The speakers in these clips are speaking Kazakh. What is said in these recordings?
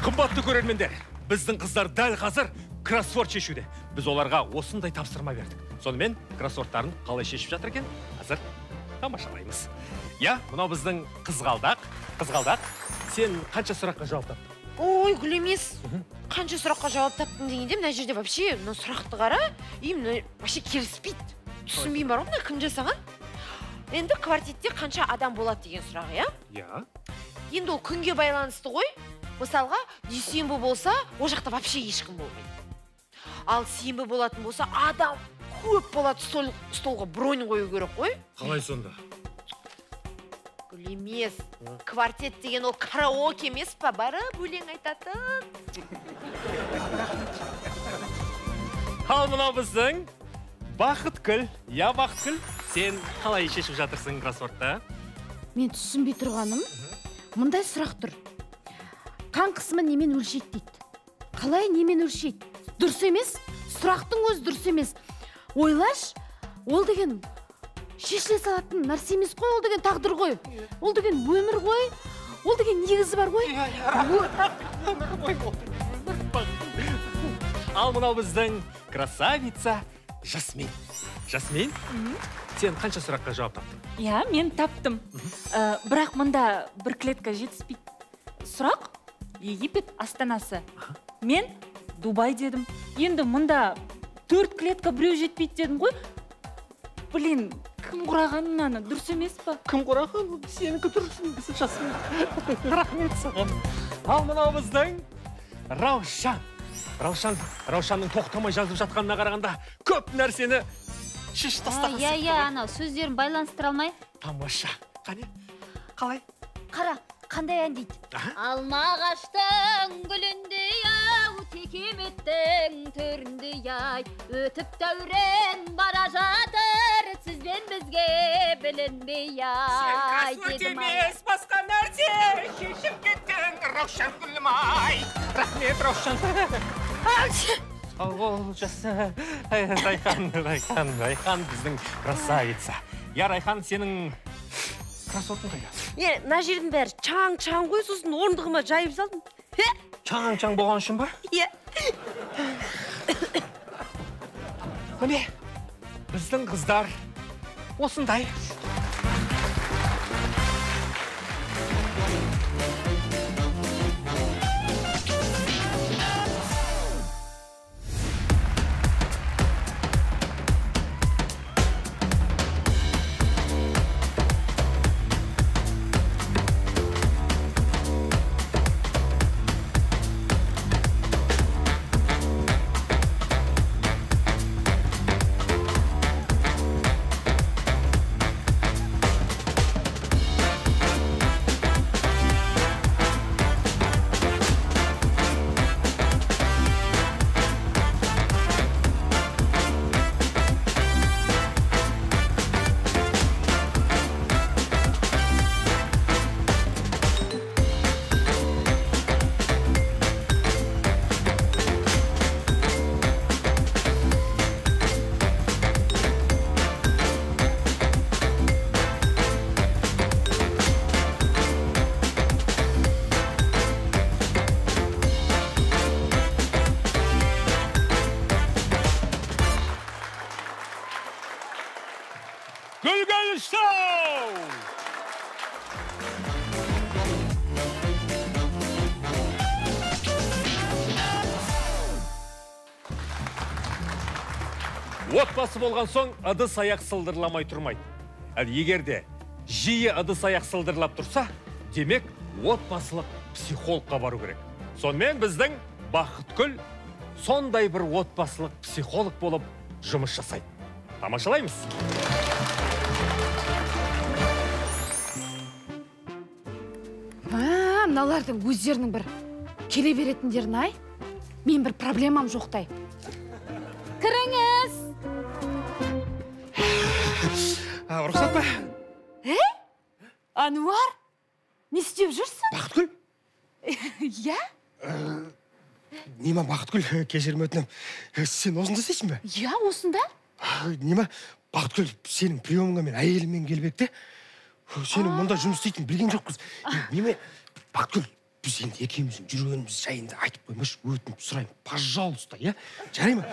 Қымбатты көрермендер, біздің қыздар дәл қазір кроссворд шешуде. Біз оларға осындай тапсырма бердік. Сонымен кроссвордтарын қалай шешіп жатыр екен, қазір тамашалаймыз. Я, мынау біздің Қызғалдақ. Қызғалдақ, сен қанша сұраққа жауап таптың? Ой, гүл емес. Қанша сұраққа жауап таптым дегенде, мына жерде вообще мына сұрақты қара, и мына вообще келіспейді. Түсінбеймін бар ғой, мына кім жасаған? Енді квартетте қанша адам болады деген сұрақ, иә? Иә. Енді ол күнге байланысты ғой. Мысалға, дүйсенбі болса, ол жақта вообще ешкім болмайды. Ал сенбі болатын болса, адам көп болады, столға бронь қою керек қой. Қалай сонда? Гүл емес. Квартет деген ол караоке емес па, барып өлең айтатын. Ал мынау біздің Бақытгүл. Я, Бақытгүл, сен қалай шешіп жатырсың кроссвордты? Мен түсінбей тұрғаным, мындай сұрақ тұр. Қан қысымы немен өлшейді дейді. Қалай немен өлшейді? Дұрыс емес, сұрақтың өзі дұрыс емес. Ойлаш, ол деген шешіле салатын нәрсе емес қой, ол деген тағдыр ғой. Ол деген өмір ғой, ол деген негізі бар ғой. Ал мынау біздің красавица Жасмин. Жасмин, сен қанша сұраққа жауап таптың? Иә, мен таптым. Бірақ мында бір клетка жетіспейді. Сұрақ Египет астанасы. Мен Дубай дедім. Енді мында 4 клетка біреу жетпейді дедім ғой. Блин, кім құраған мынаны? Дұрыс емес па? Кім құраған? Сенікі дұрыс негізі, Жасмин. Рахмет саған. Ал мынау біздің Раушан. Раушанның тоқтамай жазып жатқанына қарағанда көп нәрсені шешіп тастаған. Иә, иә, анау сөздерін байланыстыра алмай. Тамаша. Қане, қалай? Қара. Қандай ән дейді? Алма ағаштың гүліндей ау, текеметтің төріндей ай, өтіп дәурен бара жатыр, сізбен бізге білінбей ай. Сен кроссворд емес, басқа нәрсе, шешіп кеттің, Раушан гүлім ай. Рахмет, Раушан. Ол жасы, Райхан, Райхан, Райхан біздің красавица. Я, Райхан, сенің кроссвордың қайда? Е, мына жердің бәрі чаң-чаң ғой, сосын орындығыма жайып салдым. Чаң-чаң болған үшін ба? Иә. Міне, біздің қыздар осындай. Гүлгүл Шоу! Отбасы болған соң ыдыс аяқ сылдырламай тұрмайды. Ал егер де жиі ыдыс аяқ сылдырлап тұрса, демек отбасылық психологқа бару керек. Сонымен біздің Бақытгүл сондай бір отбасылық психолог болып жұмыс жасайды. Тамашалаймыз. Мыналардың өздерінің бір келе беретіндерін ай. Мен бір проблемам жоқтай. Кіріңіз. Рұқсат па? Ануар, не істеп жүрсің? Бақытгүл? Иә? Нима, Бақытгүл, кешірім өтінемін. Сен осында істейсің бе? Иә, осында. Нима, Бақытгүл, сенің приемыңа мен әйеліммен келіп едік те. Сенің мұнда жұмыс істейтінін білген жоқпыз. Нима, Бақытгүл, біз енді екеуміздің жүргеніміз жайында айтып қоймашы, өтініп сұраймын, пожалуйста, иә? Жарай ма?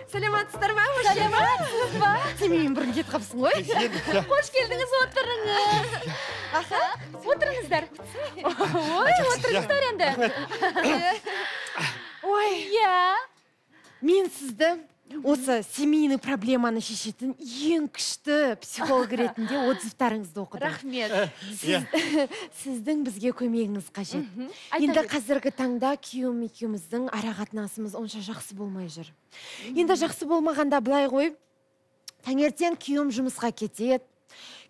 Саламатсыздар ма? Саламатсыз ба? Сен менімен бұрын кетіп қалыпсың ғой. Қош келдіңіз, отырыңыз. Аха, отырыңыздар. Ой, отырыңыздар енді. Ой, иә. Мен сізді осы семейный проблеманы шешетін ең күшті психолог ретінде отзывтарыңызды оқыдым. Рахмет. Сіздің бізге көмегіңіз қажет. Енді қазіргі таңда күйеуім екеуміздің ара қатынасымыз онша жақсы болмай жүр. Енді жақсы болмағанда былай ғой, таңертең күйеуім жұмысқа кетеді,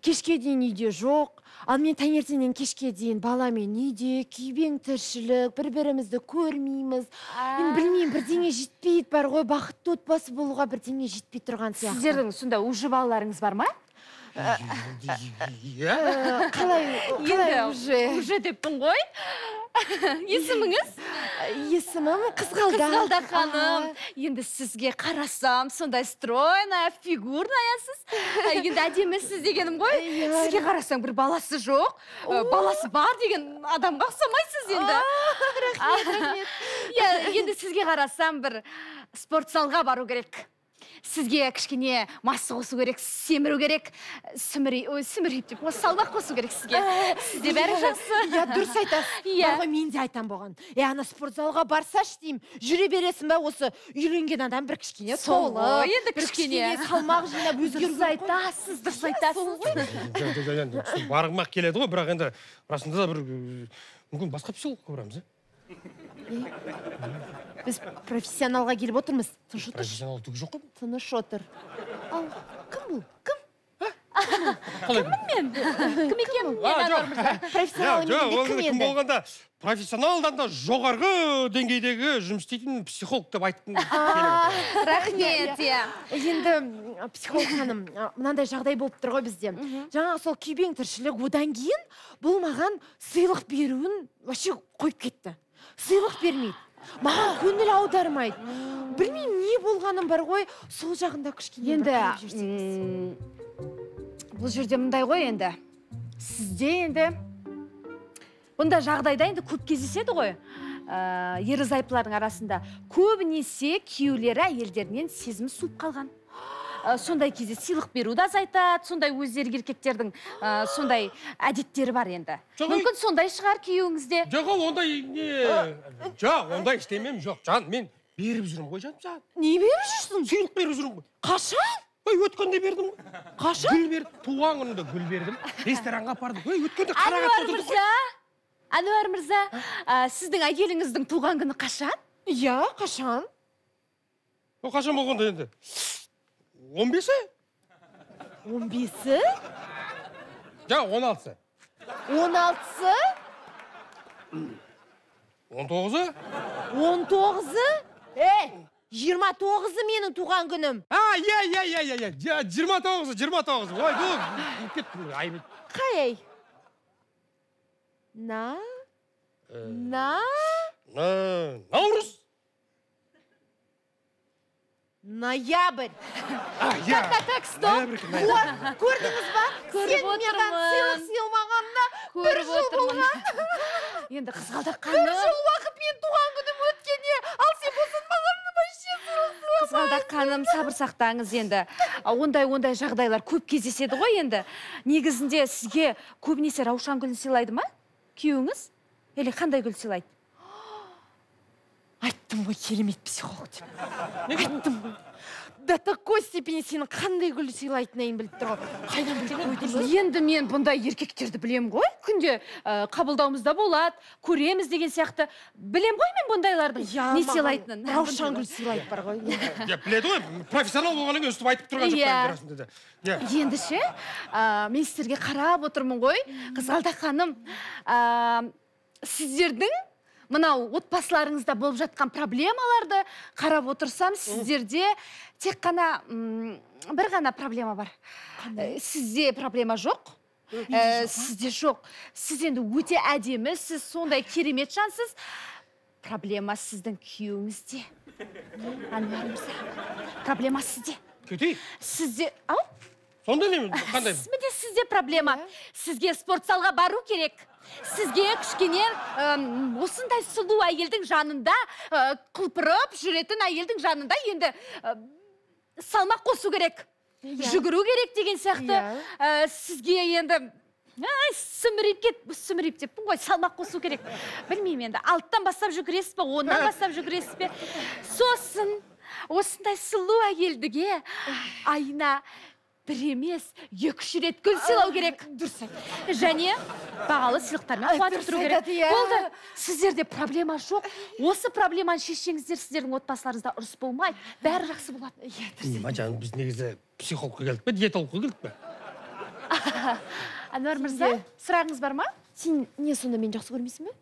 кешке дейін үйде жоқ. Ал мен таңертеңнен кешке дейін баламен үйде, күйбең тіршілік, бір-бірімізді көрмейміз. Мен білмеймін, бірдеңе жетпейді бар ғой, бақытты отбасы болуға бірдеңе жетпей тұрған сияқты. Сіздердің сонда уже балаларыңыз бар ма? Иә. Қалай уже? Уже деппін ғой. Есіміңіз? Есімім Қызғалдақ. Қызғалдақ ханым. Енді сізге қарасам, сондай стройная, фигурнаясыз. Енді әдемісіз дегенім ғой. Сізге қарасаң бір баласы жоқ, баласы бар деген адамға ұқсамайсыз енді. Рахмет, рахмет. Енді сізге қарасам бір спортзалға бару керек. Сізге кішкене масса қосу керек, семіру керек, сүмірейіп деп, салмақ қосу керек сізге. Сізде бәрі жақсы. Иә, дұрыс айтасыз. Бар ғой, мен де айтам болған. Ана спортзалға барсашы деймін, жүре бересің ба, осы үйленген адам бір кішкене толып, енді кішкене салмақ жинап өзгеру. Дұрыс айтасыз, дұрыс айтасыз. Барғым-ақ келеді ғой, бірақ енді расында да бір мүмкін басқа психологқа барамыз, Біз профессионалға келіп отырмыз. Тыныш отыр. Профессионал түгі жоқ қой. Тыныш отыр. Ал, кім бұл? Кім? Қалай кіммін мен? Кім екенмін мен, Ануар мырза? Профессионал дегенде кім енді? Кім болғанда, профессионалдан да жоғарғы деңгейдегі жұмыс істейтін психолог деп айттым. Рахмет, иә. Енді психолог ханым, мынандай жағдай болып тұр ғой бізде. Жаңағы сол күйбең тіршілік, одан кейін бұл маған сыйлық беруін вообще қойып кетті. Сыйлық бермейді. Маған көңіл аудармайды. Білмеймін, не болғаным бар ғой, сол жағында кішкене бір қарап жүрсеңіз. Бұл жерде мындай ғой енді. Сізде енді бұнда жағдайда енді көп кездеседі ғой. Ерлі зайыптылардың арасында көбінесе күйеулері әйелдерінен сезімі суып қалған. Сондай кезде сыйлық беруді азайтады, сондай өздері еркектердің сондай әдеттері бар енді. Мүмкін сондай шығар күйеуіңізде. Жоқ, ондай не? Жоқ, ондай ештемем жоқ. Жан, мен беріп жүрмін ғой, жаным саған. Не беріп жүрсің? Сыйлық беріп жүрмін ғой. Қашан? Ой, өткенде бердім ғой. Қашан? Гүл бердім, туған күнінде гүл бердім. Ресторанға апардым. Ой, өткенде қарағат отырдық қой. Әнуар мырза, сіздің әйеліңіздің туған күні қашан? Иә, қашан? О, қашан болғанда енді? 15-і? 15-і? Жоқ, 16-сы. 16-сы? 19-ы? 19-ы? Ей, 29-ы менің туған күнім. А, иә, иә, иә, иә, 29-ы, 29-ы. Ой, бұл кеттім, айып. Қай ай? На? На? Наурыз. Ноябрь. Так, так, так, стоп. Көрдіңіз ба? Көріп отырмын. Сыйлық сыйламағанына бір жыл болған. Енді қызғалдақ ханым. Бір жыл уақыт мен туған күнім өткенде, ал сен болсаң маған вообще сыйлық сыйламайсың. Қызғалдақ ханым, сабыр сақтаңыз енді. Ондай жағдайлар көп кездеседі ғой енді. Негізінде сізге көбінесе раушан гүлін сыйлайды ма? Күйеуіңіз? Или қандай гүл сыйлайды? Айттым ғой, керемет психолог деп. Айттым ғой. До такой степени сенің қандай гүл сыйлайтынын біліп тұр ғой. Қайдан біліп қойдың? Енді мен бұндай еркектерді білем ғой. Күнде қабылдауымызда болады, көреміз деген сияқты. Білем ғой мен бұндайлардың не сыйлайтынын. Раушан гүл сыйлайды бар ғой. Иә, біледі ғой, профессионал болғаннан кейін өстіп айтып тұрған жоқ па расында да. Енді ше, мен сіздерге қарап отырмын ғой. Қызғалдақ ханым, сіздердің мынау отбасыларыңызда болып жатқан проблемаларды қарап отырсам, сіздерде тек қана бір ғана проблема бар. Сізде проблема жоқ. Сізде жоқ. Сіз енді өте әдемі, сіз сондай керемет жансыз. Проблема сіздің күйеуіңізде. Әнуар мырза, проблема сізде. Кетей? Сізде, ау? Сонда не, қандай? Міне сізде проблема. Сізге спортзалға бару керек. Сізге кішкене осындай сұлу әйелдің жанында, құлпырып жүретін әйелдің жанында енді салмақ қосу керек. Жүгіру керек деген сияқты. Сізге енді сүмірейіп кет, сүмірейіп деппін ғой, салмақ қосу керек. Білмеймін енді, 6-тан бастап жүгіресіз бе, 10-нан бастап жүгіресіз бе? Сосын осындай сұлу әйелдіге айына бір емес, 2-3 рет гүл сыйлау керек. Дұрыс айтады. Және бағалы сыйлықтармен қуантып тұру керек. Болды. Сіздерде проблема жоқ. Осы проблеманы шешсеңіздер, сіздердің отбасыларыңызда ұрыс болмайды. Бәрі жақсы болады. Иә, дұрыс. Нима жаным, біз негізі психологқа келдік пе, диетологқа келдік пе? Әнуар мырза, сұрағыңыз бар ма? Сен не сонда мені жақсы көрмейсің бе?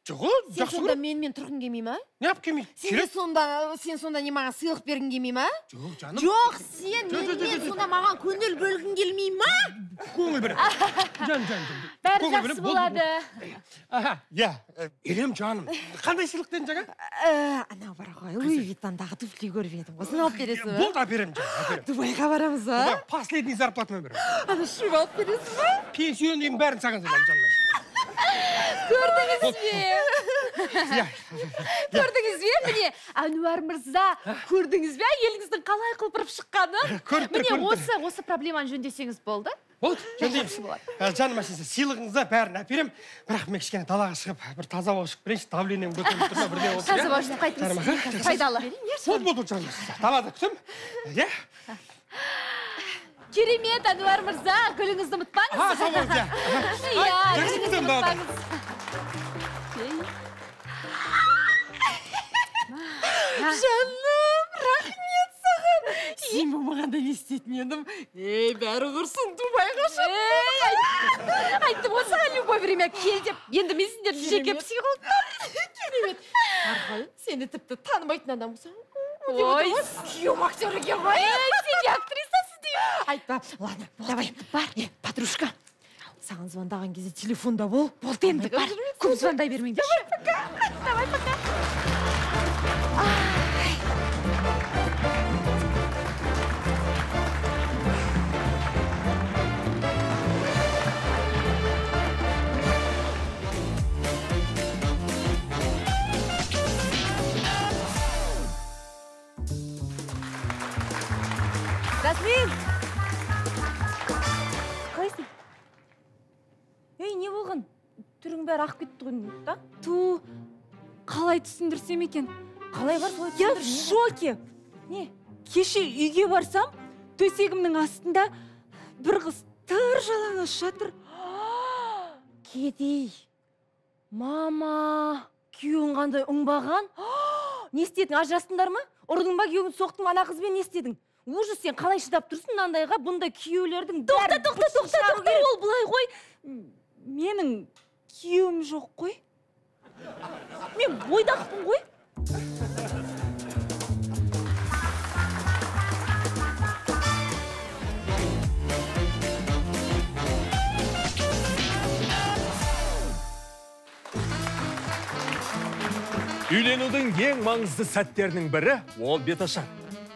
Жоқ, Сен жақсы сонда көрем. менімен тұрғың келмей ма? Не алып келмей? Сен сонда не маған сыйлық бергің келмей ма? Жоқ, жаным. Жоқ, сен Жоқ, жоқ, менімен жоқ, сонда маған көңіл бөлгің келмей ма? Көңіл бөлем. Жан, жан, жан. Бәрі Көңіл жақсы бөлем, болады. Аха, иә, Ерем жаным. Қандай сыйлық дедің жаңа? Анау бар ғой, Луи Виттондағы туфли көріп едім ғой. Соны алып бересің ба? Болды, әперемін жаным, әперемін. Дубайға барамыз ба? Дубай, последний зарплатамен беремін. Ана шуба алып бересің ба? Пенсионныйым бәрін саған саламын, жаным. Көрдіңіз бе? Иә. Көрдіңіз бе? Міне, Әнуар мырза, көрдіңіз бе әйеліңіздің қалай құлпырып шыққанын? Көріп тұр, Міне, көріп тұр. осы проблеманы жөндесеңіз болды. Болды, жөндейміз. Жақсы болады. Жаным, әсіресе сыйлығыңызды бәрін әперем. Бірақ мен кішкене далаға шығып, бір таза ауа шығып берейінші, давлением көтеріліп тұр ма, бірдеңе болса, Таза иә? ауа шығып қайтыңыз. Жарым, аха. Пайдалы. Болды, болды, жаным. Далада күтем. Иә. Керемет, Әнуар мырза, гүліңізді ұмытпаңыз. Аха, сау болыңыз, иә. Иә, Жақсы гүліңізді күтемін далада. ұмытпаңыз. Жаным, рахмет саған. Сен болмағанда не істейтін едім? Ей, бәрі құрсын, Дубайға ұшып. Айттым ғой саған любой время кел деп. Енді мен сендерді жеке психологтар. Керемет. Арқай, сені тіпті танымайтын адамсың. Ой, күйеуім актер екен ғой. Ей, сен де актрисасың деймін. Айтпа. Ладно, давай. Бар. Подружка, саған звондаған кезде телефонда бол. Болды енді, бар. Көп звондай бермеңдерші. Давай, пока. Жасмин! Қалайсың? Ей, не болған? Түрің бәрі ағып кетті ғой, да? Ту, қалай түсіндірсем екен? Қалай бар солай түсіндір. Я в шоке. Не? Кеше үйге барсам, төсегімнің астында бір қыз тыр жалаңаш жатыр. Кедей. Мама, күйеуің қандай оңбаған? Не істедің, ажырастыңдар ма? Ұрдың ба, күйеуіңді соқтың, ана қызбен не істедің? Ужас, сен қалай шыдап тұрсың мынандайға, бұндай күйеулердің Тоқта, тоқта, тоқта, тоқта, ол былай ғой. Менің күйеуім жоқ қой. Мен бойдақпын ғой. Үйленудің ең маңызды сәттерінің бірі ол беташар.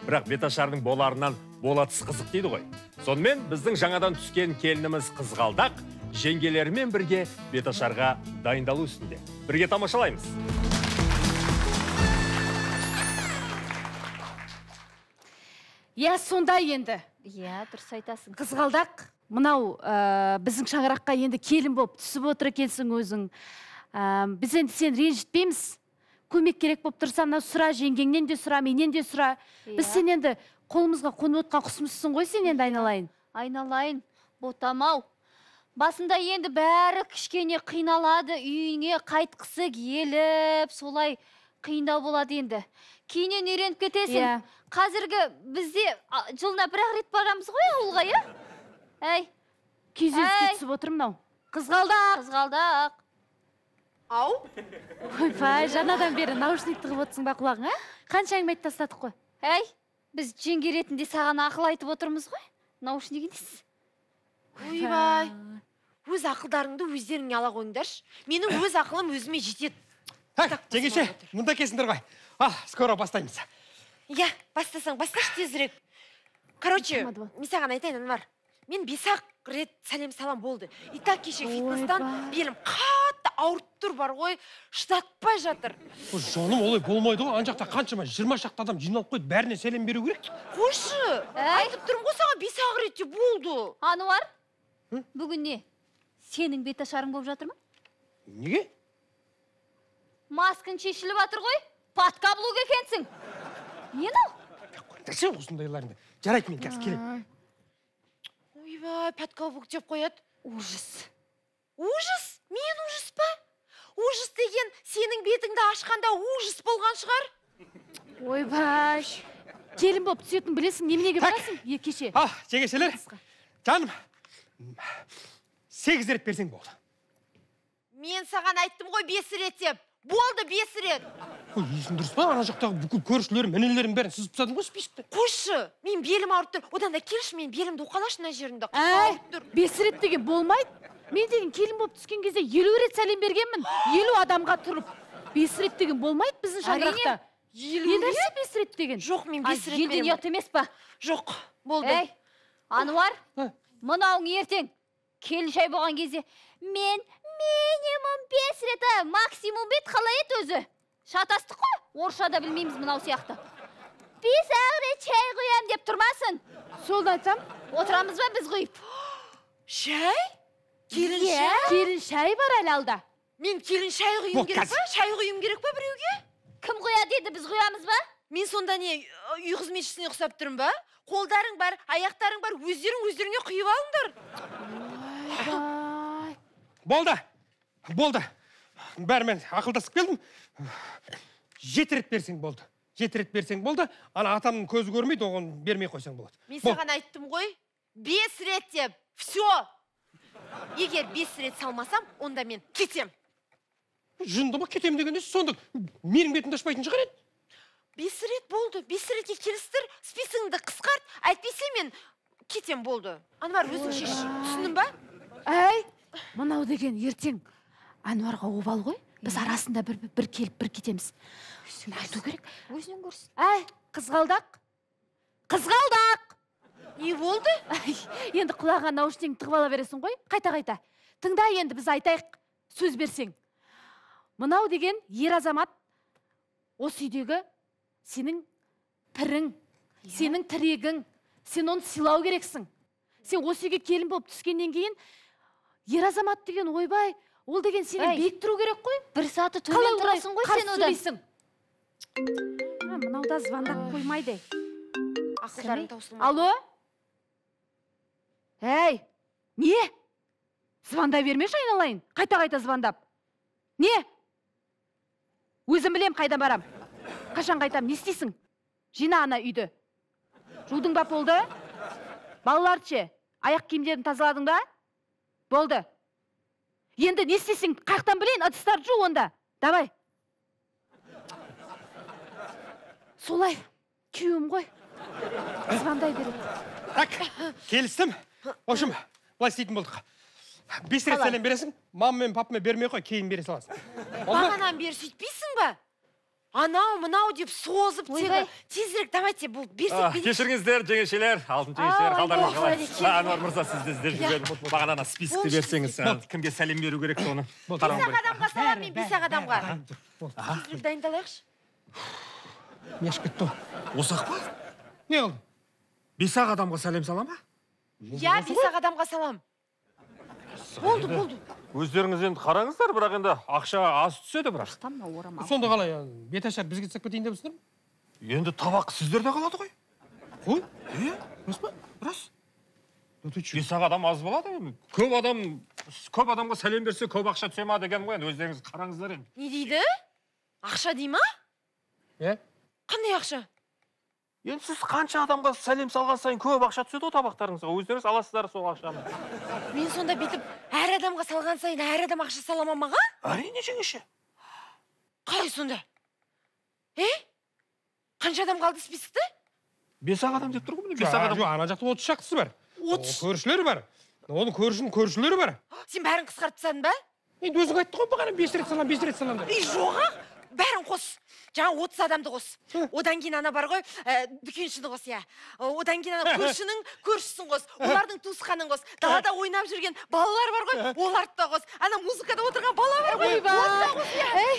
Бірақ беташардың боларынан болатысы қызық дейді ғой. Сонымен біздің жаңадан түскен келініміз Қызғалдақ жеңгелерімен бірге беташарға дайындалу үстінде. Бірге тамашалаймыз. Иә, сондай енді. Иә, дұрыс айтасың. Қызғалдақ, мынау біздің шаңыраққа енді келін болып түсіп отыр екенсің өзің. Біз енді сені ренжітпейміз. Көмек керек болып тұрса, мынау сұра, жеңгеңнен де сұра, менен де сұра. Біз сен енді Қолымызға қонып отқан құсымызсың ғой сен енді, айналайын. Айналайын, ботам-ау. Басында енді бәрі кішкене қиналады, үйіне қайтқысы келіп, солай қиындау болады енді. Кейіннен үйреніп кетесің. Иә. Қазіргі бізде жылына бір-ақ рет барамыз ғой ауылға, иә? Әй. Күйзеліске түсіп отыр мынау. Қызғалдақ. Қызғалдақ. Ау? Ойбай, жаңадан бері наушник тығып отырсың ба құлағыңа? Қанша әңгіме айтып тастадық қой. Әй, біз жеңге ретінде саған ақыл айтып отырмыз ғой. Наушник несі? Ойбай. Өз ақылдарыңды өздеріңе ала қойыңдаршы. Менің өз ақылым өзіме жетеді. Так, жеңеше, мұнда келсіңдер ғой. Ал, скоро бастаймыз. Иә, бастасаң, басташы тезірек. Короче, мен саған айтайын, Анвар. Мен 5-ақ рет сәлем салам болды. И так кеше фитнестан белім қатты ауырып тұр бар ғой, шыдатпай жатыр. Жаным, олай болмайды ғой. Ана жақта қаншама 20 шақты адам жиналып қойды, бәріне сәлем беру керек. Қойшы, айтып тұрмын ғой саған 5-ақ рет те болды. Ануар, бүгін не? Сенің беташарың болып жатыр ма? Неге? Маскың шешіліп жатыр ғой, подкаблук екенсің. Не мынау? Қойыңдаршы осындайларыңды. Жарайды, мен қазір келемін. Ойбай, подкаблук деп қояды. Ужас. Ужас? Мен ужас па? Ужас деген сенің бетіңді ашқанда ужас болған шығар. Ойбай, келін болып түсетін білесің, неменеге барасың? Кеше. Ал, жеңешелер, жаным, 8 рет берсең болды. Мен саған айттым ғой 5 рет деп. Болды 5 рет. Ой, есің дұрыс па? Ана жақтағы бүкіл көршілерім, інілерім бәрін сызып тастадым ғой спискті. Қойшы, мен белім ауырып тұр. Одан да келші, мен белімді уқалашы мына жерімді. Әй, 5 рет деген болмайды. Мен деген келін болып түскен кезде 50 рет сәлем бергенмін. 50 адамға тұрып. 5 рет деген болмайды біздің шаңырақта. 50 рет? 5 рет деген. Жоқ, мен 5 рет беремін. Елден ұят емес па? Жоқ, болды. Әй, Ануар, мынауың ертең келін шай болған кезде мен минимум 5 рет, максимум бет қалай ет өзі? Шатастық қой, орысша да білмейміз мынау сияқты. 5 рет шай құям деп тұрмасын. Солды айтсам? Отырамыз ба біз құйып? Шай? Келін шай? Келін шай бар әлі алда. Мен келін шай құйым керек па? Шай құйым керек па біреуге? Кім құяды еді, біз құямыз ба? Мен сонда не, үй қызметшісіне ұқсап тұрмын ба? Қолдарың бар, аяқтарың бар, өздерің өздеріңе құйып алыңдар. Болды, болды. Бәрімен ақылдасып келдім. 7 рет берсең болды. 7 рет берсең болды. Ана атамның көзі көрмейді, оған бермей қойсаң болады. Мен саған айттым ғой, 5 рет деп. Все. Егер 5 рет салмасам, онда мен кетем. Жынды ма, кетем дегенде сонда менің бетімді ашпайтын шығар еді. 5 рет болды, 5 ретке келістір, списіңді қысқарт, әйтпесе мен кетем болды. Анвар, өзің шеш, түсіндің ба? Әй, мынау деген ертең Анварға обал ғой. Біз арасында бір келіп, бір кетеміз. Айту керек. Өзінен көрсін. Әй, қызғалдақ. Қызғалдақ! Не болды? Енді құлағыңа наушник тығып ала бересің ғой, қайта-қайта. Тыңда енді, біз айтайық, сөз берсең. Мынау деген ер азамат осы үйдегі сенің пірің, сенің тірегің, сен оны сыйлау керексің. Сен осы үйге келін болып түскеннен кейін ер азамат деген ойбай, ол деген сені биік тұру керек қой. Бір саты төмен тұрасың ғой сен одан. Мынау да звондап қоймайды. Ақылдарың таусылмайды. Алло? Әй, не? Звондай бермеші айналайын, қайта-қайта звондап. Не? Өзім білем қайда барам. Қашан қайтам, не істейсің? Жина ана үйді. Жудың ба болды? Балаларды ше, аяқ киімдерін тазаладың ба? Болды. Енді не істейсің? Қаяқтан білейін, ыдыстарды жу онда. Давай. Солай, күйеуім ғой. Звондай береді. Так, келістім. В общем, былай істейтін болдық. 5 рет сәлем бересің, мама мен папама бермей қой, кейін бере саласың. Бағанан бері сөйтпейсің ба? Анау, мынау деп созып тегі. Тезірек, давайте, бұл берсек. Кешіріңіздер, жеңешелер, алтын жеңешелер, қалдарыңыз қалай? Ануар мырза, сізді іздеп жүрген. Бағанана спискті берсеңіз, кімге сәлем беру керек соны. 5-ақ адамға салам мен, 5-ақ адамға. Тезірек дайындалайықшы. Не ашып кетті ғой? Осы-ақ па? Не қылды? 5-ақ адамға сәлем сала ма? Иә, 5-ақ адамға салам. Болды, болды. Өздеріңіз енді қараңыздар, бірақ енді ақша аз түседі бірақ. Сонда қалай, беташар бізге түсіп кетейін деп отырсыңдар ма? Енді табақ сіздерде қалады ғой. Қой? Е? Рас па? Рас. Да ты че? 5-ақ адам аз болады. Көп адам, көп адамға сәлем берсе, көп ақша түсе ма деген ғой, енді өздеріңіз қараңыздар енді. Не дейді? Ақша дей ма? Е? Қандай ақша? Енді сіз қанша адамға сәлем салған сайын көп ақша түседі ғой табақтарыңызға. Өздеріңіз аласыздар сол ақшаны. Мен сонда бүйтіп әр адамға салған сайын әр адам ақша сала ма маған? Әрине, жеңеше. Қалай сонда? Е? Қанша адам қалды списокте? 5-ақ адам деп тұр ғой, міне 5-ақ адам. Жоқ, ана жақта 30 шақтысы бар. 30? Көршілері бар. Оның көршінің көршілері бар. Сен бәрін қысқартып тастадың ба? Енді өзің айттың ғой бағана 5 рет салам, 5 рет салам деп. Ей, жоқ, бәрін қос. Жаңа 30 адамды қос. Одан кейін ана бар ғой, дүкеншіні қос, иә. Одан кейін ана көршінің көршісін қос. Олардың туысқанын қос. Далада ойнап жүрген балалар бар ғой, оларды да қос. Ана музыкада отырған бала бар ғой, оларды да қос, иә. Ей,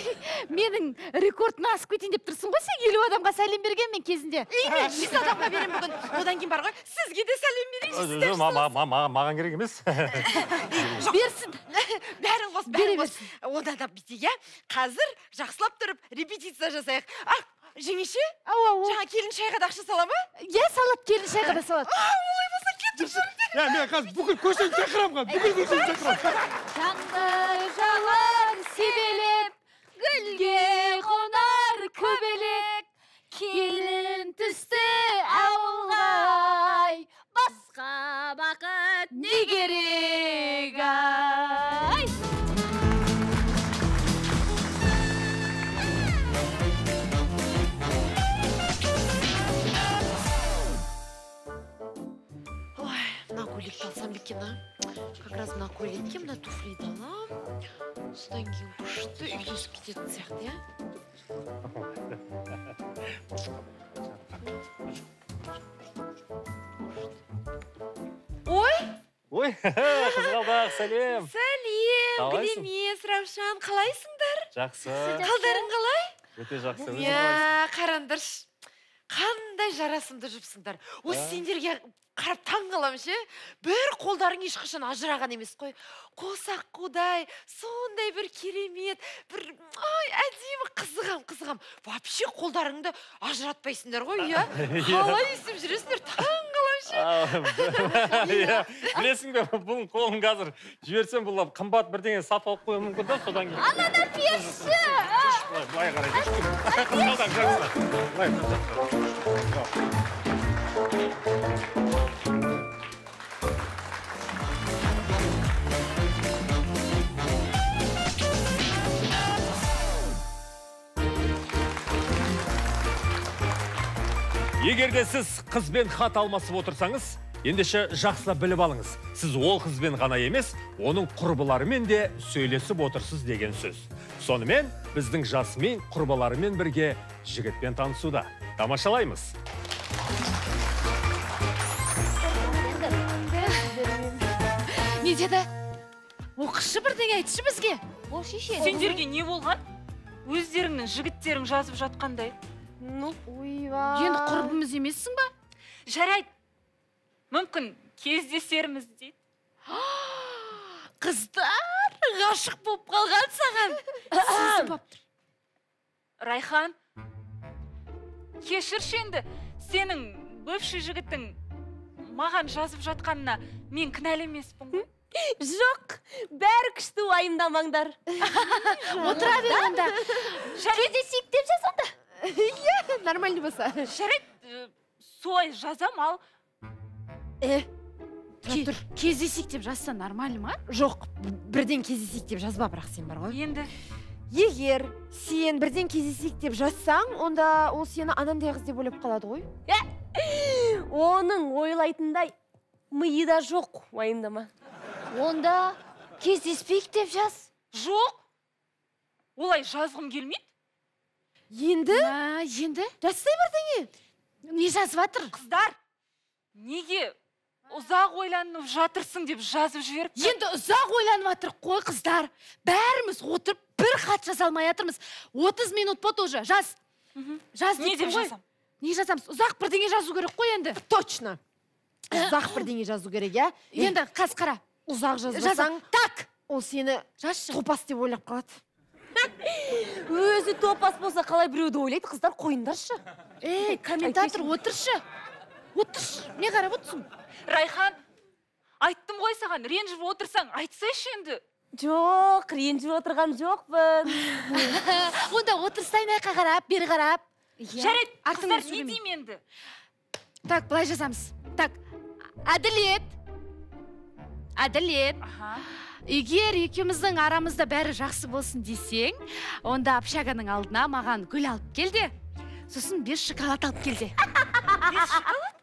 менің рекордын асып кетейін деп тұрсың ғой, сен 50 адамға сәлем берген мен кезінде. Ей, мен 100 адамға беремін бүгін. Одан кейін бар ғой, сізге де сәлем берейін. Жоқ, маған керек емес. Берсін. Бәрін қос, бәрін қос. Одан да бүйтейік, иә. Қазір жақсылап тұрып репетиция жасайық. А, жеңеше? Ау, ау. Жаңа келін шайға да ақша сала ма? Иә, салады, келін шайға да салады. Олай болса кеттік жүріңдер. Иә, мен қазір бүкіл көшені шақырамын, бүкіл көшені шақырамын. Жаңбыр жауар себелеп, гүлге қонар көбелек, келін түсті ауылға, басқа бақыт не керек ай? Ой, мына көйлекті алсам екен, а? Как раз мына көйлекке мына туфлиді алам. Содан кейін күшті үйлесіп кететін сияқты, иә? Ой! Ой, қызғалдақ, сәлем! Сәлем, Гүлемес, Равшан, қалайсыңдар? Жақсы. Қалдарың қалай? Өте жақсы. Иә, қараңдаршы. Қандай жарасымды жұпсыңдар. Осы сендерге қарап таң қаламын ше. Бір қолдарың ешқашан ажыраған емес қой. Қос аққудай, сондай бір керемет, бір ай әдемі, қызығам, қызығам. Вообще қолдарыңды ажыратпайсыңдар ғой, иә? Қалай өйстіп жүресіңдер, таң қаламын ше. Білесің бе, бұның қолын қазір жіберсем, бұл қымбат бірдеңе сатып алып қоюы мүмкін да, содан кейін. Ананы перші! Былай қарай. Қызғалдақ, жақсы. Былай, жақсы. Егер де сіз қызбен хат алмасып отырсаңыз, ендеше жақсылап біліп алыңыз. Сіз ол қызбен ғана емес, оның құрбыларымен де сөйлесіп отырсыз деген сөз. Сонымен біздің Жасмин құрбыларымен бірге жігітпен танысуда. Тамашалаймыз. Не деді? Оқышы бірдеңе айтшы бізге. Ол шеше. Сендерге не болған? Өздеріңнің жігіттерің жазып жатқандай. Ну, ойбай. Енді құрбымыз емессің ба? Жарайды. Мүмкін кездесерміз дейді. Қыздар ғашық болып қалған саған. Сезіп алып тұр. Райхан, кешірші енді, сенің бывший жігітің маған жазып жатқанына мен кінәлі емеспін ғой. Жоқ, бәрі күшті, уайымдамаңдар. Отыра бер онда. Кездесейік деп жаз онда. Иә, нормально болса. Жарайды, солай жазам, ал. Тұр, кездесейік деп жазса нормально ма? Жоқ, бірден кездесейік деп жазба, бірақ сен бар ғой. Енді? Егер сен бірден кездесейік деп жазсаң, онда ол сені анандай қыз деп ойлап қалады ғой. Оның ойлайтындай миы да жоқ, уайымдама. Онда кездеспейік деп жаз. Жоқ, олай жазғым келмейді. Енді? Енді? Жазсай бірдеңе. Не жазып жатыр? Қыздар, неге ұзақ ойланып жатырсың деп жазып жіберіп? Енді ұзақ ойланып жатыр қой, қыздар. Бәріміз отырып бір хат жаза алмай жатырмыз. 30 минут болды уже. Жаз. Жаз Не деп жазам? Не жазамыз? Ұзақ бірдеңе жазу керек қой енді. Точно. Ұзақ бірдеңе жазу керек, иә? Енді қаз қара. Ұзақ жазбасаң, так, ол сені топас деп ойлап қалады. Өзі топас болса қалай біреуді ойлайды, қыздар, қойыңдаршы. Ей, комментатор, отыршы. Отыршы, не қарап отырсың? Райхан, айттым ғой саған, ренжіп отырсаң, айтсайшы енді. Жоқ, ренжіп отырған жоқпын. Онда отырсай мына қарап, бері қарап. Жарайды, қыздар, не деймін енді? Так, былай жазамыз. Так, Әділет. Әділет. Егер екеуміздің арамызда бәрі жақсы болсын десең, онда общаганың алдына маған гүл алып кел де, сосын 5 шоколад алып кел де. 5 шоколад?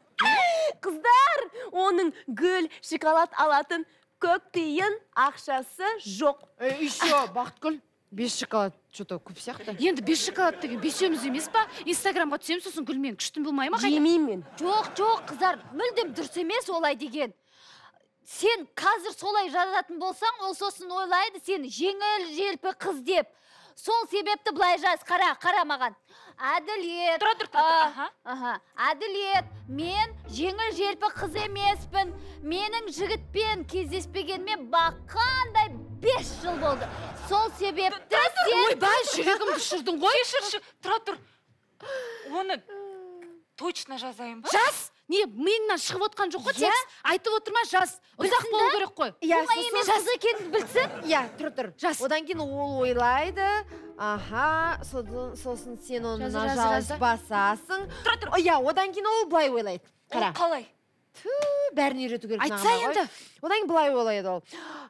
Қыздар, оның гүл, шоколад алатын көк тиын ақшасы жоқ. Еще, Бақытгүл, 5 шоколад что-то көп сияқты. Енді 5 шоколад деген бесеуміз емес па? Инстаграмға түсемін, сосын гүлмен күштім болмай ма? Жемеймін мен. Жоқ, жоқ, қыздар, мүлдем дұрыс емес олай деген. Сен қазір солай жазатын болсаң, ол сосын ойлайды сен жеңіл желпі қыз деп. Сол себепті былай жаз, қара, қара маған. Әділет. Тұра тұр, тұра тұр. Әділет, мен жеңіл желпі қыз емеспін. Менің жігітпен кездеспегеніме баққандай 5 жыл болды. Сол себепті сен... Ойбай, жүрегімді ұшырдың ғой. Кешірші, тұра тұр. Оны точно жазайын ба? Жаз! Не, миыңнан шығып отқан жоқ қой текст. Айтып отырма, жаз. Ұзақ болу керек қой. Оңай емес қыз екенін білсін. Иә, тұр тұр. Жаз. Одан кейін ол ойлайды. Аха, сосын сен оны нажалыс басасың. Тұра тұр. Иә, одан кейін ол былай ойлайды. Қара. Ол қалай? Ту, бәрін үйрету керек. Айтса енді. Одан кейін былай ойлайды ол.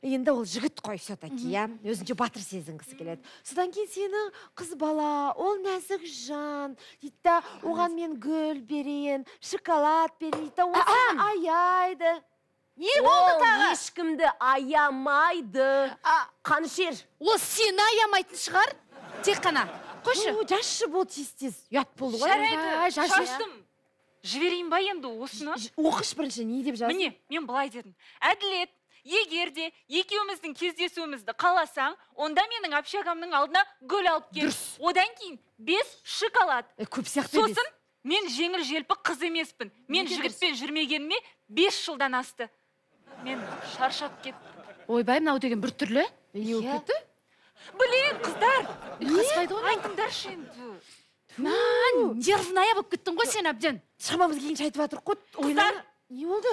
Енді ол жігіт қой все-таки, иә. Өзінше батыр сезінгісі келеді. Содан кейін сені қыз бала, ол нәзік жан дейді да, оған мен гүл берейін, шоколад берейін дейді да, ол сені аяйды. Не болды тағы? Ол ешкімді аямайды. Қанішер. Ол сені аямайтын шығар, тек қана. Қойшы. Жазшы бол тез-тез. Ұят болды ғой. Жарайды, шаштым. Жіберейін ба енді осыны? Оқыш бірінші, не деп жаздың? Міне, мен былай дедім. Әділет, егер де екеуміздің кездесуімізді қаласаң, онда менің общагамның алдына гүл алып кел. Дұрыс. Одан кейін 5 шоколад. Көп сияқты емес. Сосын мен жеңіл желпі қыз емеспін. Мен жігітпен жүрмегеніме 5 жылдан асты. Мен шаршап кеттім. Ойбай, мынау деген бір түрлі. Не болып кетті? Блин, қыздар. Ұйқаспайды ғой. Айтыңдаршы енді. Мә, нервная болып кеттің ғой сен әбден. Шамамыз келгенше айтып жатырық қой. Қыздар, не болды?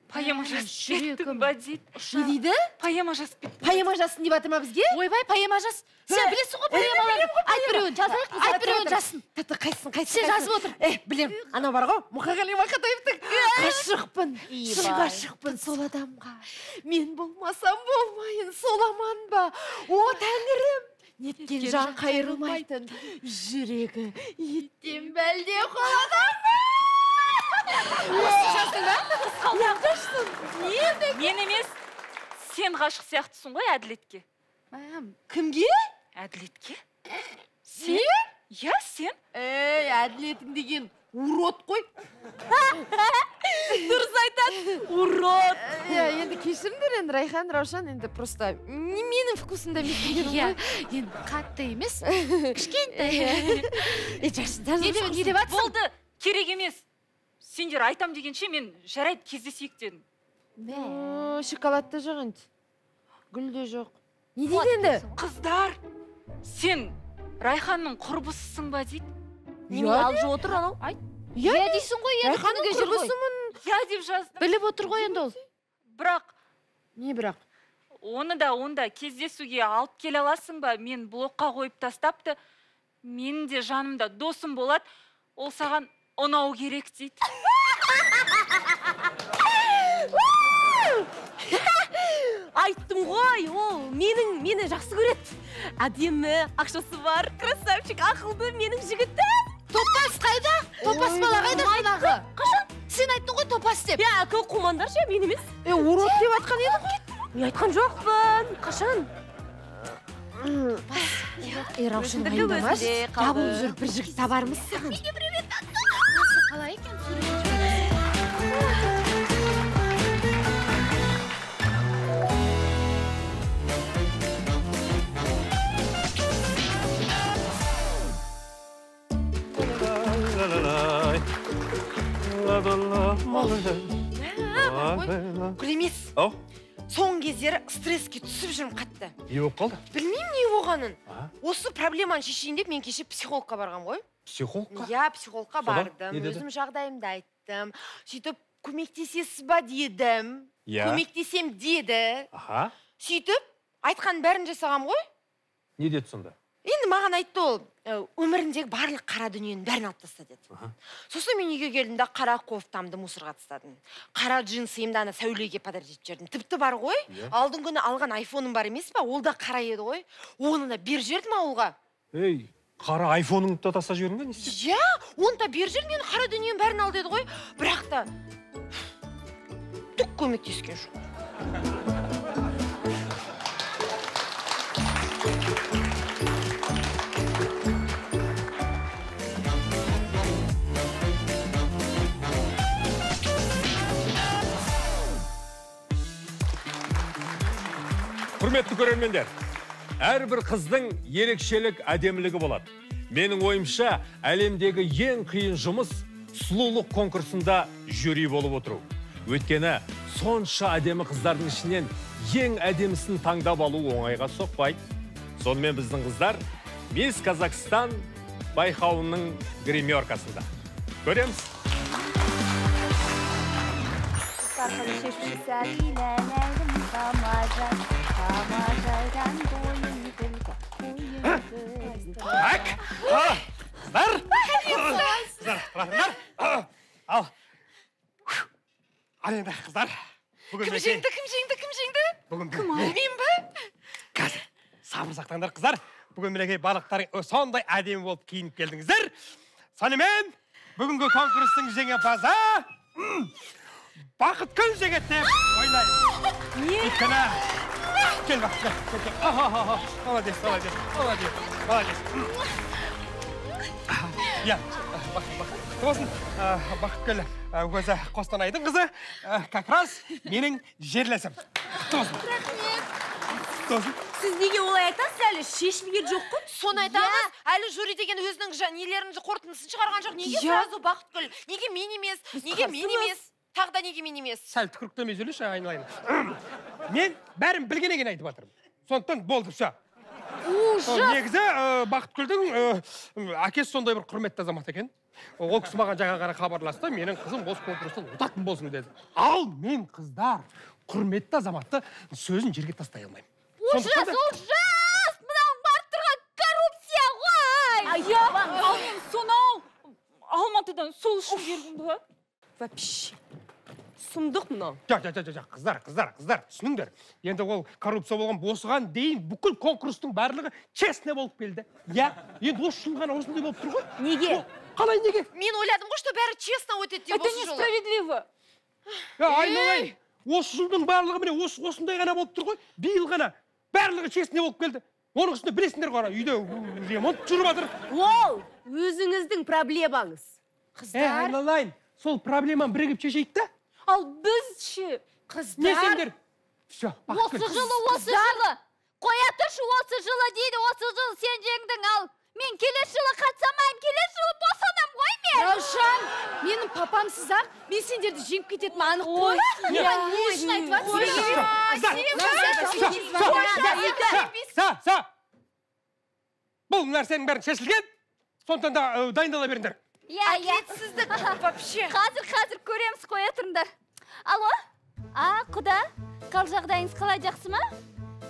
Поэма жазып кеттің ба дейді. Не дейді? Поэма жазып кеттің. Поэма жазсын деп жатыр ма бізге? Ойбай, поэма жаз. Сен білесің ғой поэмаларды. Айт біреуін. Айт біреуін жазсын. Тәтті, қайсысын, қайсысын? Сен жазып отыр. Білем. Анау бар ғой, Мұқағали Мақатаевтың. Ғашықпын, шын ғашықпын сол адамға. Мен болмасам болмайын, сол аман ба? О, тәңірім! Неткен жан қайырылмайтын, жүрегі еттен бәлде қоладан ба? Осы жаздың ба? Қысқалдақ. Мен емес, сен ғашық сияқтысың ғой Әділетке. Кімге? Әділетке. Сен? Иә, сен. Ей, Әділетің деген урод қой. Дұрыс айтады, урод. Иә, енді кешіріңдер енді Райхан, Раушан, енді просто менің вкусымда емес дегенім ғой. Енді қатты емес, кішкентай. Не деп жатсың? Болды, керек емес. Сендер айтам дегенше мен жарайды кездесейік дедім. Шоколад та жоқ енді. Гүл де жоқ. Не дейді енді? Қыздар, сен Райханның құрбысысың ба дейді? Немене алып отыр анау? Айт. Иә дейсің ғой енді күніге жүр ғой. Иә деп жаздым. Біліп отыр ғой енді ол. Бірақ. Не бірақ? Оны да онда кездесуге алып келе аласың ба? Мен блокқа қойып тастапты. Менің де жанымда досым болады. Ол саған ұнау керек дейді. Айттым ғой, ол мені жақсы көреді. Әдемі, ақшасы бар, красавчик, ақылды менің жігітім. Топас қайда? Топас бала қайда жаңағы? Қашан? Сен айттың ғой топас деп. Иә, көк қумандар ше, мен емес. Урод деп айтқан едің ғой. Мен айтқан жоқпын. Қашан? Раушан, уайымдамашы. Табылып жүр, бір жігіт табармыз саған. Қалай екен сурет? Гүл емес. Соңғы кездері стресске түсіп жүрмін қатты. Не болып қалды? Білмеймін не болғанын. Осы проблеманы шешейін деп мен кеше психологқа барғам ғой. Психологқа? Иә, психологқа бардым. Өзім жағдайымды айттым. айттым. Сөйтіп көмектесесіз ба дедім. Көмектесем деді. Аха. Сөйтіп айтқан бәрін жасағам ғой. Не деді сонда? Енді маған айтты ол, өміріндегі барлық қара дүниенің бәрін алып таста деді. Сосын мен үйге келдім да қара кофтамды мусорға тастадым. Қара джинсымды ана Сәулеге подарить етіп жібердім. Тіпті бар ғой, алдыңғы күні алған айфоным бар емес па, ол да қара еді ғой. Оны да беріп жібердім ауылға. Ей, қара айфоныңды да тастап жібердің бе, не істедің? Иә, оны да беріп жібердім, мен қара дүниенің бәрін ал деді ғой. Бірақ та түк көмектескен жоқ. Құрметті көрермендер, әрбір қыздың ерекшелік әдемілігі болады. Менің ойымша, әлемдегі ең қиын жұмыс сұлулық конкурсында жюри болып отыру. Өйткені сонша әдемі қыздардың ішінен ең әдемісін таңдап алу оңайға соқпайды. Сонымен біздің қыздар Мисс Казахстан байқауының гримеркасында. Көреміз. Так, қыздар, қыздар, ал, ал енді қыздар. Кім жеңді, кім жеңді, кім жеңді? Бүгін мен бе? Қазір, сабыр сақтаңдар қыздар. Бүгін мінекей барлықтарың сондай әдемі болып киініп келдіңіздер. Сонымен, бүгінгі конкурстың жеңімпазы Бақытгүл жеңеді деп ойлаймын. Өйткені кел, Бақытгүл, кел, кел. Молодец, молодец, молодец, молодец. Иә, Бақыт, құтты болсын. Бақытгүл өзі Қостанайдың қызы, как раз менің жерлесім. Құтты болсын. Рахмет. Құтты болсын. Сіз неге олай айтасыз, әлі шешілген жоқ қой? Соны айтамыз, әлі жюри деген өзінің нелерін қорытындысын шығарған жоқ. Неге сразу Бақытгүл? Неге мен емес? Неге мен емес? Тағы да неге мен емес? Сәл түкіріктемей сөйлеші, айналайын. Мен бәрін білгеннен кейін айтып жатырмын. Сондықтан болды, все. Ужас! Негізі Бақытгүлдің әкесі сондай бір құрметті азамат екен. Ол кісі маған жаңа ғана хабарласты, менің қызым осы конкурстан ұтатын болсын деді. Ал мен қыздар құрметті азаматты сөзін жерге тастай алмаймын. Ужас, ужас! Мынауың барып тұрған коррупция ғой! Иә, ал мен сонау Алматыдан сол үшін келдім ба? Вообще, сұмдық мынау. Жоқ, жоқ, жоқ, жоқ, қыздар, қыздар, қыздар, түсініңдер. Енді ол коррупция болған осыған дейін бүкіл конкурстың барлығы честно болып келді. Иә, енді осы жыл ғана осындай болып тұр ғой. Неге? Қалай неге? Мен ойладым ғой, что бәрі честно өтеді деп осы жолы. Это несправедливо. Айналайын, осы жылдың барлығы міне осындай ғана болып тұр ғой. Биыл ғана барлығы честно болып келді. Оның үстіне білесіңдер ғой, үйде ремонт жүріп жатыр. Ол өзіңіздің проблемаңыз. Қыздар. Айналайын, сол проблеманы бірігіп шешейік та. Ал біз ше, қыздар. Не сендер? Все, Осы жылы, осы жылы. Қоя тұршы, осы жылы дейді, осы жылы сен жеңдің, ал мен келесі жылы қатысамаймын, келесі жылы босанам ғой мен. Раушан, менің папамсыз ақ, мен сендерді жеңіп кететінім анық қой. Маған не үшін айтып жатсың? Бұл нәрсенің бәрін шешілген, сондықтан да дайындала беріңдер. Иә, иә. Әділетсіздік вообще. Қазір, қазір көреміз, қоя тұрыңдар. Алло? А, құда, қал жағдайыңыз қалай, жақсы ма?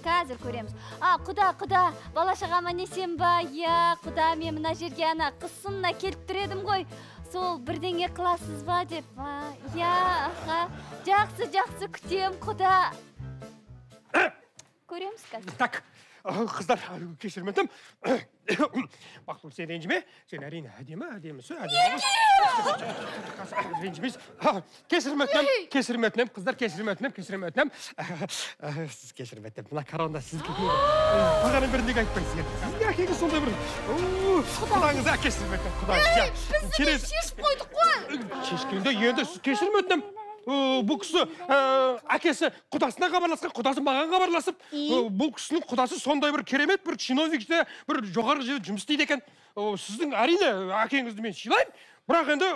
Қазір көреміз. А, құда, құда, бала шағама несем ба? Иә, құда, мен мына жерге ана қыз сынына келіп тұр едім ғой. Сол бірдеңе қыласыз ба деп. Иә, аха. Жақсы, жақсы, күтем, құда. Көреміз қазір. Так, қыздар, кешірім өтінемін. Бақытгүл, сен ренжіме. Сен әрине әдемі, әдемісі, әдемі. Ренжімейсіз. Кешірім өтінемін, кешірім өтінемін, қыздар, кешірім өтінемін, кешірім өтінемін. Сіз кешірім өтінемін. Мына корона сізге бағаның біріндегі айтпайсыз. Сіздің әкеңіз сондай бір құдаңыз, кешірім өтінемін, құдаңыз. Біз шешіп қойдық қой. Шешкенде енді сіз кешірім өтінемін. Бұл кісі әкесі құдасына хабарласқан, құдасы маған хабарласып, бұл кісінің құдасы сондай бір керемет бір чиновникте бір жоғарғы жерде жұмыс істейді екен. Сіздің әрине әкеңізді мен сыйлаймын, бірақ енді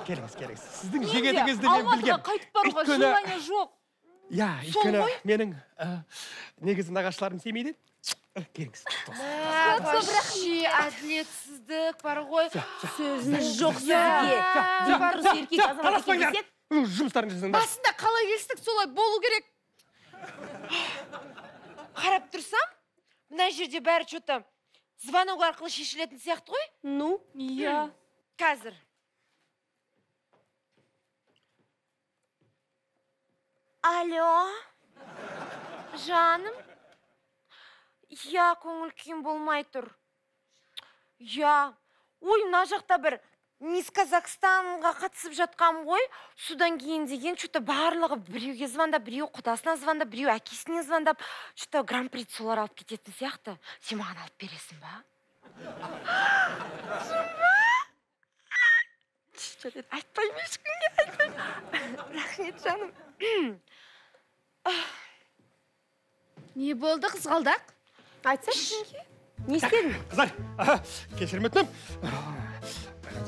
келіңіз, келіңіз. Сіздің жегеніңізді мен білгем. Алматыға қайтып баруға желание жоқ. Иә, өйткені менің негізі нағашыларым Семейден. Келіңіз. Вообще әділетсіздік бар ғой. Сөзіңіз жоқ сізге. Дұрыс еркек азамат екен десек. Жұмыстарыңды жасаңдар. Басында қалай келістік, солай болу керек. Қарап тұрсам, мына жерде бәрі что-то звонок арқылы шешілетін сияқты ғой. Ну, иә. Қазір. Алло, жаным. Я, көңіл күйім болмай тұр. Я, ой, мына жақта бір Мисс Казахстанға қатысып жатқам ғой. Содан кейін деген что-то барлығы біреуге звондап, біреу құдасына звондап, біреу әкесіне звондап, что-то гран-при солар алып кететін сияқты. Сен маған алып бересің ба? Шын ба? Айтпаймын ешкімге, айтпаймын. Рахмет, жаным. Не болды, қызғалдақ? Айтсайшы. Не істедің? Қыздар, кешірім өтінемін.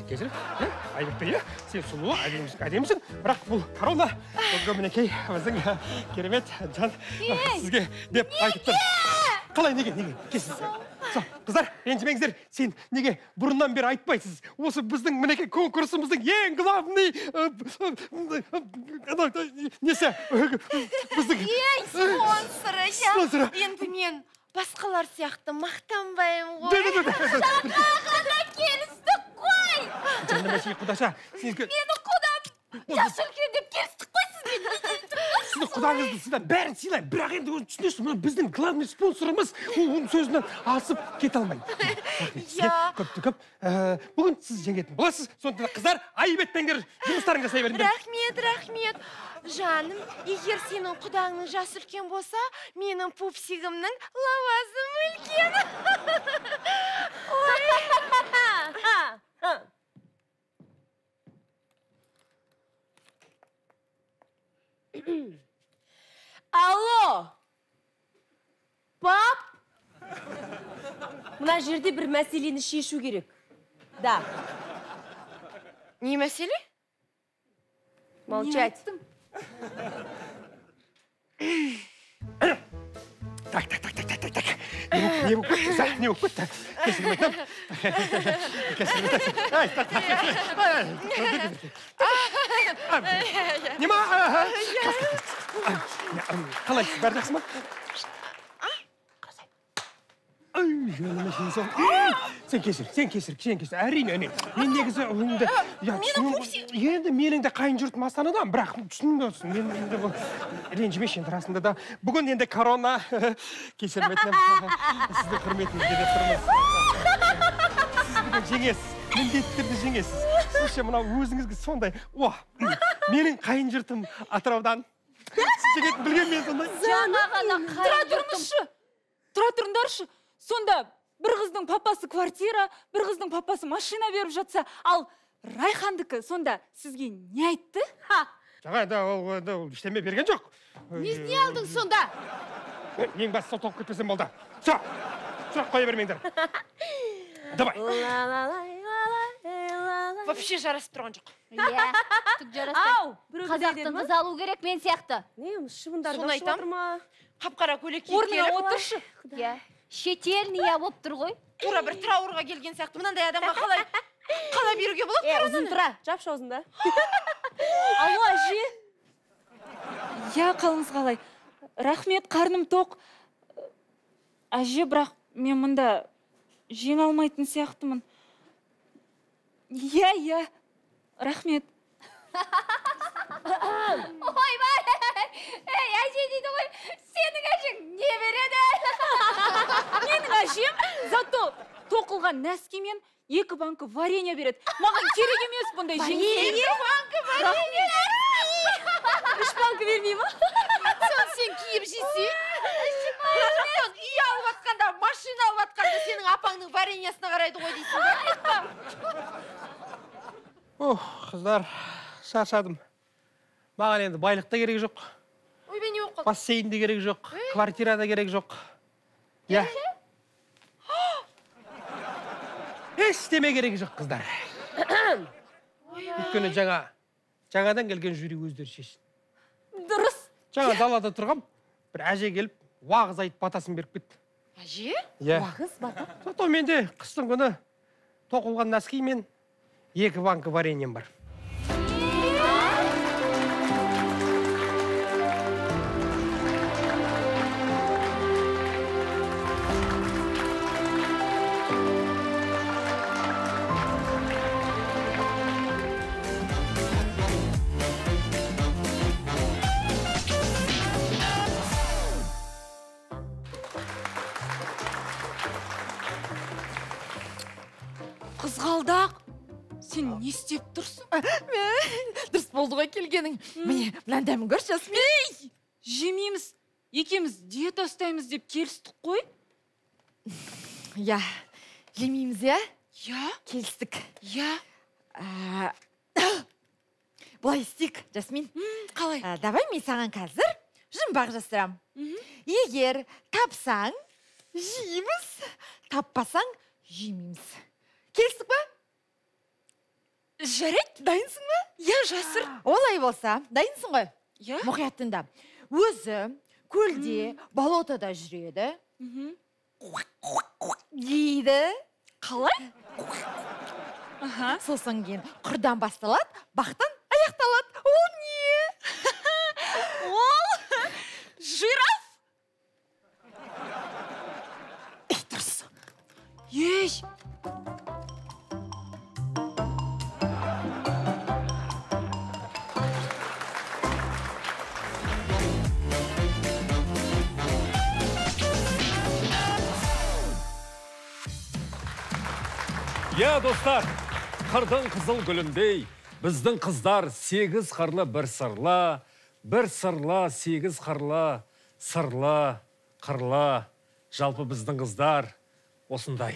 Кешір, Айбек бей, сен сұлу, әдемісің, бірақ бұл корона, бүгін мінекей біздің керемет жан сізге деп айтып тұр. Қалай, неге, неге, кешіріңіз. Қыздар, ренжімеңіздер, сен неге бұрыннан бері айтпайсыз? Осы біздің мінекей конкурсымыздың ең главный несі? Біздің ең спонсоры. Енді мен басқалар сияқты мақтанбаймын ғой. Жаңа келістік қой. Жаным әшейі құдаша, сізге... Мені құдам жас үлкен деп келістік қой сізбен. Сіздің құдаңызды сыйлаймын, бәрін сыйлаймын. Бірақ енді өзің түсінесің, мына біздің главный спонсорымыз, ол оның сөзінен асып кете алмайды. Сізге көпті көп. Бүгін сіз жеңетін боласыз. Сондықтан қыздар, айып етпеңдер, жұмыстарыңды жасай беріңдер. Рахмет, рахмет. Жаным, егер сенің құдаңның жасы үлкен болса, менің пупсигімнің лауазымы үлкен. Ой. Алло, пап, мына жерде бір мәселені шешу керек. Да. Не мәселе? Молчать. Так, так, так, так, так, так. Не болып кетті, не болып кетті. Кешірім өтінемін. Кешірім өтінемін. Ай, так, так. Нема? Қалайсыз, бәрі жақсы ма? Ай, жаным, сен кешір, сен кешір, сен кешір. Әрине, әрине. Мен негізі енді енді менің де қайын жұртым Астанадан, бірақ түсінбейсің. Мен енді бұл ренжімеші енді расында да. Бүгін енді корона кешірім өтінемін. Сіздің құрметіңізге деп тұрмыз. Сіз бүгін жеңесіз, міндетті түрде жеңесіз. Сіз ше мынау өзіңізге сондай. О, менің қайын жұртым Атыраудан. Сіз жеңетін білген мен сондай. Жаңа ғана Тұра тұрыңызшы. Тұра тұрыңдаршы. Сонда бір қыздың папасы квартира, бір қыздың папасы машина беріп жатса, ал Райхандікі сонда сізге не айтты? Жаңа енді ол ештеме берген жоқ. Не алдың сонда? Ең бастысы толып кетпесем болды. Все, сұрақ қоя бермеңдер. Давай. Вообще жарасып тұрған жоқ. Иә, түк жараспайды. Ау, қазақтың қызы алу керек мен сияқты. Не, шыбындарды ұшып жатыр ма? Қап-қара көйлек киіп Орнына келіп. отыршы. Иә. Шетелния болып тұр ғой. Тура бір траурға келген сияқты. Мынандай адамға қалай қалай беруге болады коронаны? Ұзын тұра, жапшы аузыңды. Алло, әже. Иә, қалыңыз қалай? Рахмет, қарным тоқ. Әже, бірақ мен мұнда жеңе алмайтын сияқтымын. Иә, иә. Рахмет. Ойбай! Ей, әже дейді ғой, сенің әжең не береді? Менің әжем зато тоқылған нәски мен 2 банкі варенье береді. Маған керек емес бұндай жеңіс. 2 банкі варенье? 3 банкі бермей ма? Соны сен киіп жесең? Мына жақтан үй алып атқанда, машина алып атқанда сенің апаңның вареньесіне қарайды ғой дейсің бе? Ох, қыздар, шаршадым. Маған енді байлық та керек жоқ. Ойбай, не болып қалды? Бассейн де керек жоқ, квартира да керек жоқ. Иә. Ештеме керек жоқ, қыздар. Өйткені жаңадан келген жюри өздері шешсін. Дұрыс. Жаңа далада тұрғам, бір әже келіп, уағыз айтып батасын беріп кетті. Әже? Иә. Уағыз бата. Зато менде қыстың күні тоқылған носки мен 2 банка вареньем бар. Қызғалдақ, сен не істеп тұрсың? Дұрыс болды ғой келгенің. Міне, мынаның дәмін көрші, Жасмин. Ей, жемейміз. Екеуміз диета ұстаймыз деп келістік қой. Иә, жемейміз, иә? Иә. Келістік. Иә. Былай істейік, Жасмин. Қалай? Давай мен саған қазір жұмбақ жасырам. Егер тапсаң, жейміз, таппасаң, жемейміз. Келістік па? Жарайды. Дайынсың ба? Иә, жасыр. Олай болса, дайынсың ғой? Иә. Мұқият тыңда. Өзі көлде, болотода жүреді. Дейді. Қалай? Сосын кейін құрдан басталады, бақтан аяқталады. Ол не? Ол жираф. Ей, дұрыс. Ей. Иә, достар, қырдың қызыл гүліндей, біздің қыздар 8 қырлы бір сырлы, бір сырлы, 8 қырлы, сырлы, қырлы. Жалпы біздің қыздар осындай.